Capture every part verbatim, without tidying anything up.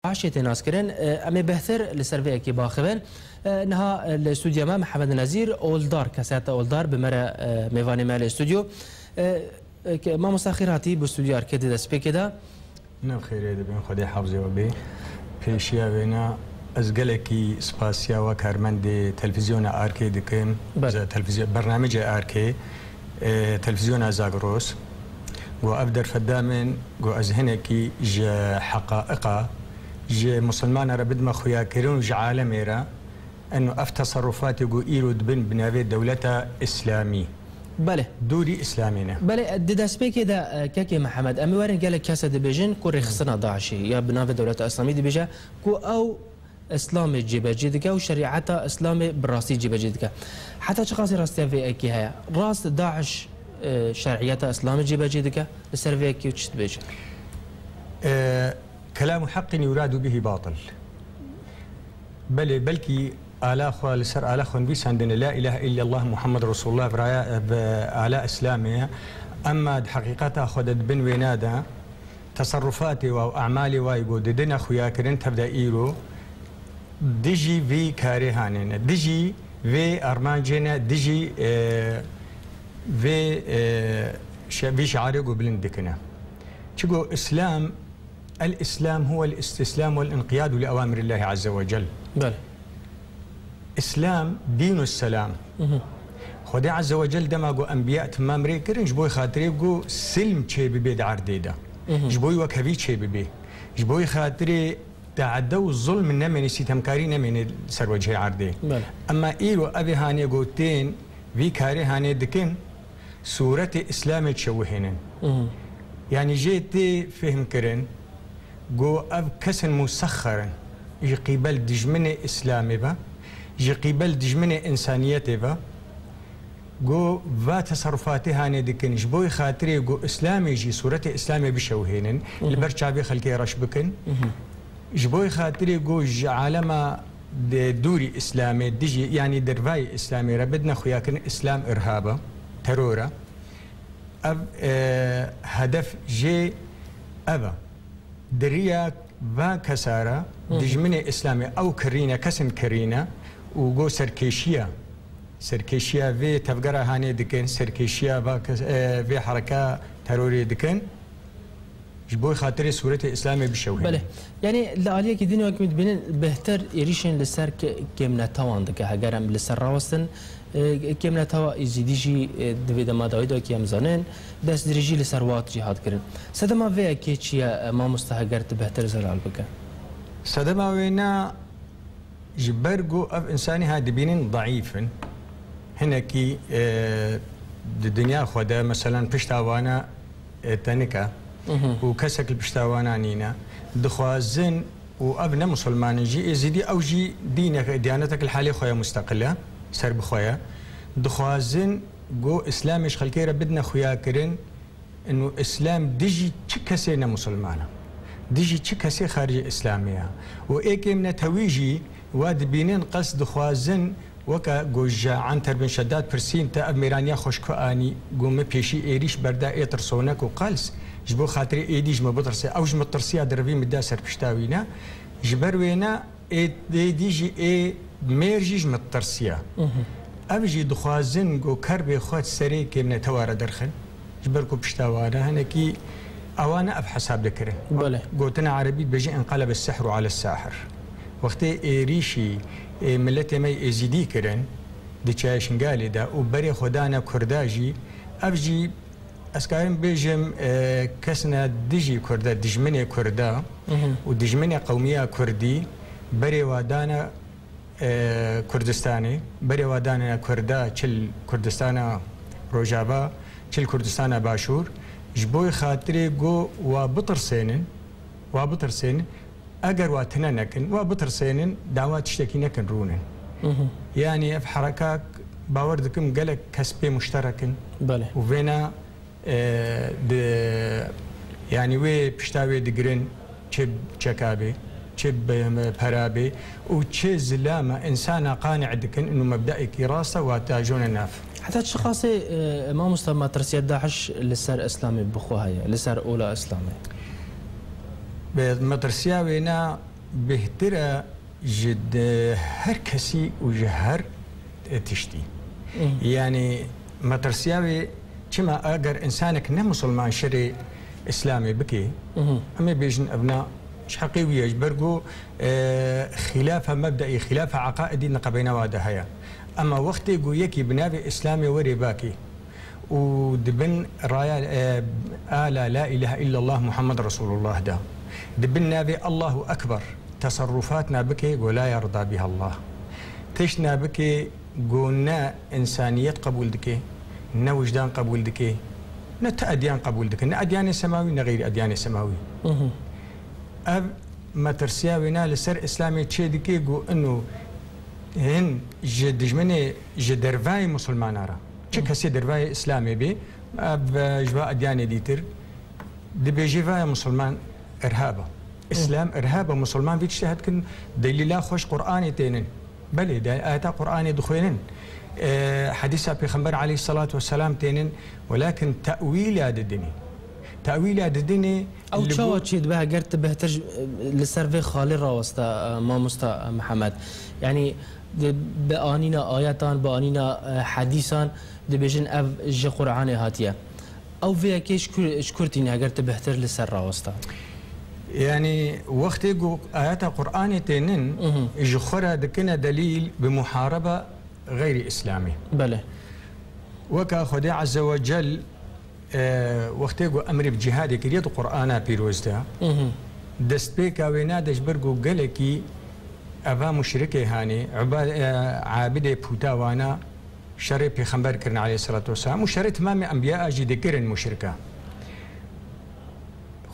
DAIŞê tê naskirin. E, em ê bêhtir li ser vê yekê biaxivin. E, niha, e, li stûdyoya me Mihemed Nezîr, oldar, kesayeta oldar, bi me re, e, mêvanê me li stûdyo. E, e, ke-, mamosta xêr hatî bo stûdyoya Arkê di destpêkê de. Nav xêrê dibin, Xwedê hafizê we bê. Pêşiya wêna ez gelekî spasiya we karmendê televîzyona Arkê dikim. Belê. Ze-, televîzyo-, bernamecê Arkê, e, televîzyona Zagros. Go ev derfet da min, go ez hinekî ji heqaiqa, ji misilmana re bidime xuyakirin û ji alemê re, eno ev teserrufatê ku îro dibin bi navê dewleta Îslamî. Belê. Dûrî Îslamê ne. Belê, di destpêkê de, e, kekê Mihemed, em ê werin gelek kese dibêjin ku rêxistina DAIŞê ya bi navê dewleta Îslamî dibêje ku ew Îslamê cêbecê dike û şerîeta Îslamê bi rastî cêbecê dike. Heta çiqasî rastiya vê yekê heye? Rast DAIŞ, e, şerîeta Îslamê cêbecê dike? Li ser vê yekê çi dibêje? E, kelamu heqqin yuradu bihi batil. Belê, belkî ala xwe li ser ala xwe nivîsandine, La ilahe illallah Muhammed Resulullah, viraya, bi ala Îslamê ye. Emma di heqîqeta xwe de di bin wêna de teserrufatê wa û emalê wa yî ku didine xuyakirin tevde îro dijî vî karê hanê ne, dijî vê armancê ne, dijî, e, vê, e, şe-, vî şiarê ku bilind dikine. Çigo Îslam, El-Îslam huwel îstîslam wel înqiyadu li ewamirillahi azze ve cel. Belê. Îslam dînu selam. Mhm. Xwedê azze ve cel dema ku enbiya timam rê kirin, ji bo xatirê ku silm çê bibe di erdê de. Mhm. Ji bo wek hevî çê bibe. Ji bo xatirê teade û zulm nemêne, sîtemkarî nemêne ser wecihê erdê. Belê. Emma îro ev ê hanê ku tên vî karê hanê dikin, sûretê Îslamê çewihênin. Mhm. Yanî jê tê fêhm kirin ku ev kesên musexxer in ji qîbel dijminê Îslamê ve, ji qîbel dijminê însaniyetê ve, ku va teserrufatê hanê dikin, ji bo xatirê ku Îslamê jî, sûretê Îslamê bişewihênin, li Mhm. ber çavê xelkê reş bikin, Mhm. ji bo xatirê ku ji alema di dûrî Îslamê dijî, yanî dervayê Îslamê re bidine xuyakirin Îslam irhab e, teror e. Ev, e, hedef jê ev e. Di riya va kesa re Hı hı. dijminê Îslamê ew kirîne, kesin kirîne û go serkêşiya, serkêşiya vê tevgera hanê dikin, serkêşiya va kes-, e, vê hereka terorê dikin. Ji bo xatirê sûretê Îslamê bişewihînin. Belê. Yanî li aliyekî din wek min dibînin bêhtir êrîşên li ser ke-, kêmnetawan dike. Heger em li ser rawestin, e, kêmnetewa Êzîdî jî, e, di vê dema dawî de wekî em zanin, destdirêjî li ser wat jî hat kirin. Sedema vê yekê çi ye, e, mamoste, heger tu bêhtir zelal bike? Sedema wê ne Ji ber ku ev însanî ha dibînin zeîf in, hinekî, e, di dinya xwe de, meselen, pişta wana, e, tenik e Mhm. û kesek li pişta wana nîne, dixwazin, û ev ne misilman in jî, êzîdî, ew jî dînek, diyanetek li halê xwe ye, musteqil e, ser bi xwe ye, dixwazin ku Îslamê ji xelkê re bidine xuyakirin, Ino Îslam dijî çi kesê ne misilman e. Dijî çi kesê xaricê Îslamê ye. Û ê kêmnetewî jî wa dibînin qels dixwazin, weke ku ji Anter bin Şedad pirsîn te ev mêraniya xweşik anî, ku min pêşî êrîş berda ê tirsonek û qels, ji bo xatirê êdî ji min bitirse, ew ji min tirsiya direvî min da ser pişta wî ne. Ji ber wê ne, Ê, êdî jî ê mêr jî ji min tirsiya. Mhm. Ev jî dixwazin ku kerbê xwe serê kêmnetewa re derxin. Ji ber ku pişta wan e, hinekî ewa ne ev hesab dikirin. Belê. Gotina erebî dibêje, "Enqelebe sihru ale sahir." Wextê êrîşî, ê, miletê me yê êzîdî kirin, di çaya Şingalê de û berê xwe dane Kurda jî, ev jî Ez karim bêjim, e, kesina dijî Kurda, dijminê Kurda Mhm. û dijminê qewmiya Kurdî berê wa dane, e, Kurdistanê, berê wa dane Kurda, çi li Kurdistana Rojava, çi li Kurdistana Başûr, ji bo xatirê ku wa bitirsênin, wa bitirsênin, Eger wa tune nekin, wa bitirsênin, dawa tiştekî nekin rûnin. Mhm. Yanî ev hereka bawer dikim gelek kes pê muşterek in. Belê. Û vêna, e, di, yanî wê pişta wê digirin, çi çeka bê, çi bi, pera bê û çi zilama însana qanî dikin, inu mebdaekî rast e, wa tajone nav. Heta çi qasê, e, mamosta, metirsiya DAIŞ li ser Îslamê bi xwe heye, li ser ola Îslamê? Bi metirsiya wê ne, Bêhtir e ji di her kesî û ji her tiştî. Mhm. Yanî metirsiya wê çima eger însanek ne misilman şerê Îslamê bike, Mhm. em ê bêjin evna ji heqê wî ye, ji ber ku, e, xîlafa mebdeî, xîlafa eqaidî niqebeyna wa de heye. Ema wextê ku yekî bi navê Îslamê were bakê, û di bin raya, e, ala la ilahe illallah Muhammed Resulullah de, di bin navê Allahu Ekber teserrufat nabike, go la yarda biha Allah. Tişt nabike, go ne însaniyet qebûl dike, ne wijdan qebûl dike, ne ti edyan qebûl dike, ne edyanê semawî, ne xeyrî edyanê semawî. Mhm. Ev metirsiya wêna li ser Îslamê çê dike, go ino hin ji dijminê ji dervayê musulmana re. Çi Hı. kesê dervayê Îslamê bê, ev, e, ji va edyanê dîtir, dibêjê vaya musulman irhab e. Îslam irhab e, musulman vî tiştê hetikin, delîla xweş Qur'anê tênin. Belê, de ayeta Qur'anê dixwênin. E, hedîsa Pêxember aleyhissalatu vesselam tênin, welakin tewîla didinê. Tewîla didinê Ew li çawa bo- çêdibe, heger tu bêhtir ji, li ser vê xalê rawesta, e, mamosta Mihemed? Yanî, di, bi anîna ayetan, bi anîna, e, hedîsan dibêjin ev ji Qur'anê hatiye. Ew vê yekê ji kur, ji kur tîne, heger tu bêhtir li ser rawesta? Yanî, wextê ku ayeta Qur'anê tênin, Mhm. ji xwe re dikine delîl bi muharebe xeyrî Îslamê. Belê. Weka Xwedê Azze ve Cel, e, wextê ku emrê bi cîhadê kiriye di Qur'ana Pîroz de, Mhm. destpêka wê nade ji ber ku gelekî eva muşrikê hanê, uba-, e, abidê pûta wana şerê Pêxember kirin aleyhisselatu vesselam û şerê timamê enbiya jî dikirin muşrika.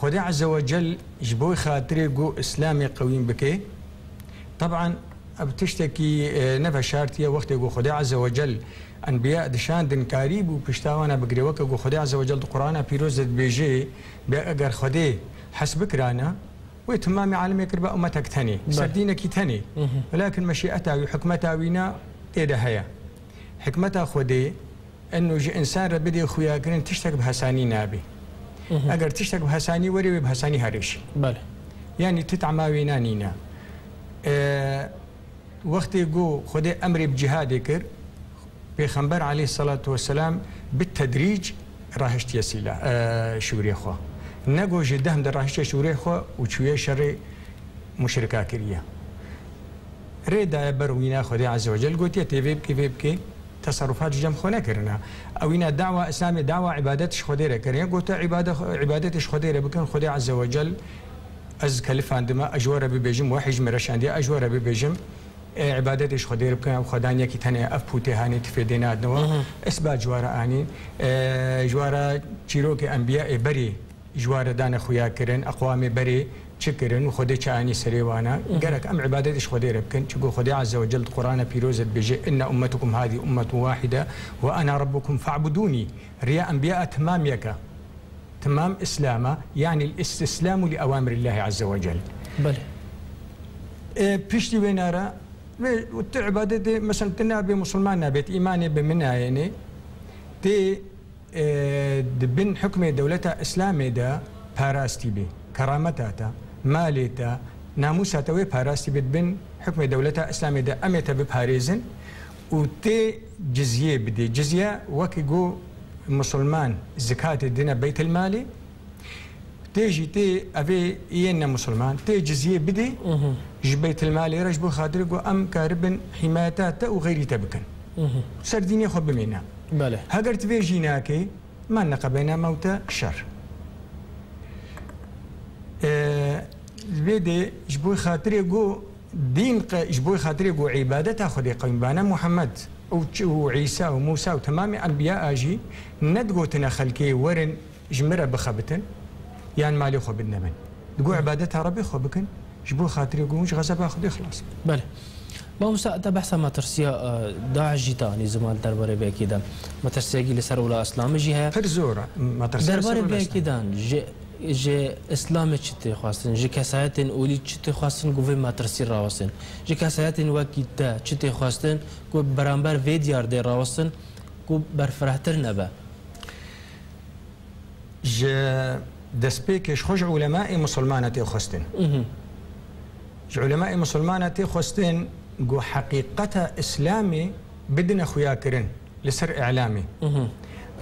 Xwedê Azze ve Cel ji bo xatirê ku Îslamê qewîm bike, teban ev tiştekî, e, ne veşartî ye, wextê ku Xwedê Azze ve Cel enbiya dişandin karî bû pişta wana bigire, weke ku Xwedê Azze ve Cel di Qur'ana Pîroz de dibêje, be eger Xwedê hes bikirana, wê timamê alemê kiriba ummetek tenê, Belê. ser dînekî tenê. Mhm. Welakin meşîeta wî, hikmeta wî na tê de heye. Hikmeta Xwedê, eno ji însan re bidê xuyakirin tiştek bi hesanî nabê. Mhm. Eger tiştek bi hesanî were, wê bi hesanî herêşî. Belê. Yanî ti tema wê nanîne. E, wextê ku Xwedê emrê bi cîhadê kir, Pêxember aleyhisselatu vesselam bi tedrîc rahiştiye sîla, e, şûrê xwe. Ne ku ji dehm de rahiştiye şûrê xwe û çûye şerê muşrika kiriye. Rê daye ber wîna Xwedê Azze ve Cel gotiye, tê vê bikê, vê bikê, teserrufat ji cem xwe nekirine. Ew wîna dawa Îslamê, dawa îbadet ji Xwedê re kirine. Gote, îbade-, îbadetê ji Xwedê re bikin, Xwedê Azze ve Cel ez kelifandime, ez ji we re bibêjim, wehî ji min re şandiye, ez ji we re bibêjim, e, îbadetê ji Xwedê re bikin, ev Xwedan yekî tenê, ev pûtê hanê, tifê dê nadinwe, Mhm. isbat ji we re anîn, e, ji we re çîrokê enbiyayê berê ji wa re dane xuya kirin, eqwamê berê çi kirin û Xwedê çi anî serê wana. Mhm. Gerek em îbadetê ji Xwedê re bikin. Çunku Xwedê Azze ve Cel di Qur'ana Pîroz de dibêje, "Inne ummetukum hadi ummetun wahide ve ana rabbukum fa'buduni." Riya enbiya timam yek e. Timam Îslam e. Yanî l-istislamu li awamirillahi Azze ve Cel. Belê. E, piştî wê nara, ve tu îbadetê, mesela tu nabê musulman nabê, tu îmanê bi min nayênê. Tê e, di bin hukmê dewleta Îslamê de parastî bê. Kerameta te, malê te, namûsa te wê parastî bê, di bin hukmê dewleta Îslamê de em ê te biparêzin û tê cizyê bidê. Cizye wekî ku misilman zikatê dine beytilmalê, tê jî tê evê yên ne misilman, tê cizyê bidê Mhm. ji beytilmalê re, ji bo xatirê ku em karibin hîmayeta te û xeyrî te bikin. Mhm. Ser dînê xwe bimêne. Belê. Heger tu vê jî nakê, me neqebeyne me û te şer. Ee, li vê de ji bo xatirê ku dîn qe-, ji bo xatirê ku îbadeta Xwedê qewîmbane Muhammed û ç-, û Îsa û Mûsa û temamê enbiya a jî nedigotine xelkê werin ji min re bixebitin, yan malê xwe bidine min. Digo, Hı. îbadeta Rebê xwe bikin, ji bo xatirê ku hûn ji xezeba Xwedê xilas bin. Belê. Mamosta, te behsa metirsiya, e, DAIŞ jî te anî ziman derbarê vê yekê de. Metirsiya gî li ser wila Îslamê jî heye. Pir zor e. Metirsiya li ser wila Îslamê. Derbarê vê yekê de ji, ji Îslamê çi tê xwestin? Ji kesayetên olî çi tê xwestin ku vê metirsî rawestin? Ji kesayetên wekî te çi tê xwestin ku beramber vê diyardê rawestin ku berfirehtir nebe? Ji destpêkê ji xwe ji ulemayê misilmana tê xwestin. Mhm. Ulemayê musulmana tê xwestin ku heqîqeta Îslamê bidine xuyakirin li ser îlamê. Mhm.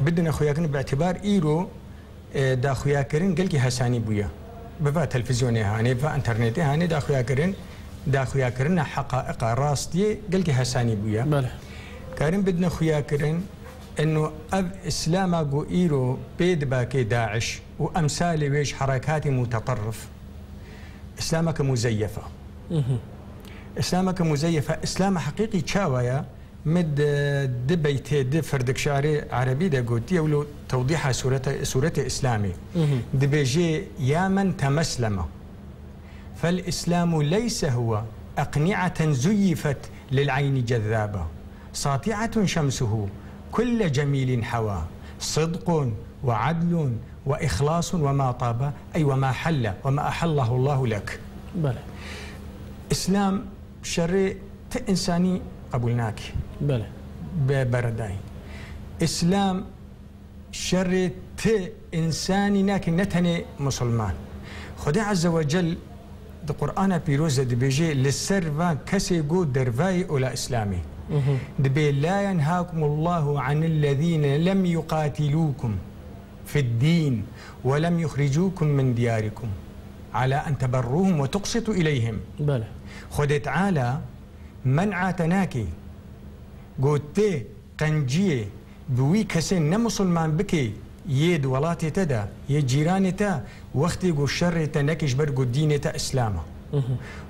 Bidine xuyakirin bi îtibar îro, e, daxuyakirin gelkî hesanî bûye. Bi va televîzyonê hanê, va înternetê hanê daxuyakirin, daxuyakirina heqaîqa rastiyê gelkî hesanî bûye. Belê. Karin bidine xuyakirin, eno ev Îslama ku îro pê dibakê DAIŞ û emsalê wê ji herekatê muteterrif, Îslameke muzeyyefe. Mhm. Îslameke muzeyyefe, Îslama heqîqî çawa ye? Min di, di beytê, di firdik şiarê erebî de gotiye, wilo tewdîha sûrete, sûretê Îslamê. Mhm. Dibêje, "Ya men temesleme, fel Îslamu leyse huwe eqni'eten zuyyifet lil eyni cezzaba, sati'etun şemsuhu kulle cemîlin hewa, sidqun ve adlun ve îxlasun ve ma taba, ey ve ma helle ve ma ehallahu Allahu lek." Belê. Îslam şerê ti însanî qebûl nake. Belê. Be beredayî. Îslam şerê ti însanî nake, ne tenê musulman. Xwedê Azze ve Cel di Qur'ana Pîroz de dibêje, li ser van kesê ku dervayê ola Îslamê. Mhm. Dibê, "La yenhakumullahu anillezîne lem yuqatilûkum fid-dîn ve lem yuxricûkum min diyarikum ala en teberrûhum ve tuqsitû ileyhim." Belê. Xwedê Teala men'a te nake, ku tu qenciyê bi wî kesên ne musulman bikê yê di welatê te de, yê cîranê te, wextê ku şerê te neke ji ber ku dînê te Îslam e. Mhm.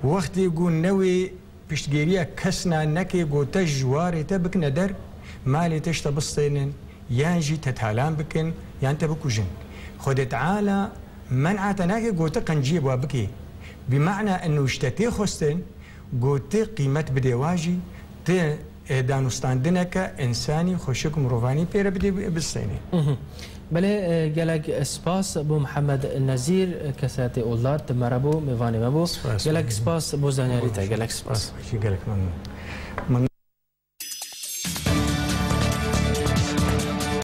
Wextê ku newê piştgiriya kesna neke ku te ji warê te bikine der, malê te ji te bistênin, yan jî te talan bikin, yan te bikujin. Xwedê Teala men'a te nake ku te qenciyê wa bikê. Bi ma'na eno ji te tê xwestin, ku te qîmet bidê wa jî, te, e, danûstandineke însanî, xweşik, mirovanî pê re bidê, bistênê. Mhm. Belê, e, gelek spas bo Mihemed Nezîr, e, kesayetê oldar, tu me re bû, mêvanê me bû. Spas. Gelek spas bo zaniyarî te, gelek spas. Spas, gelek memnun. Memnun.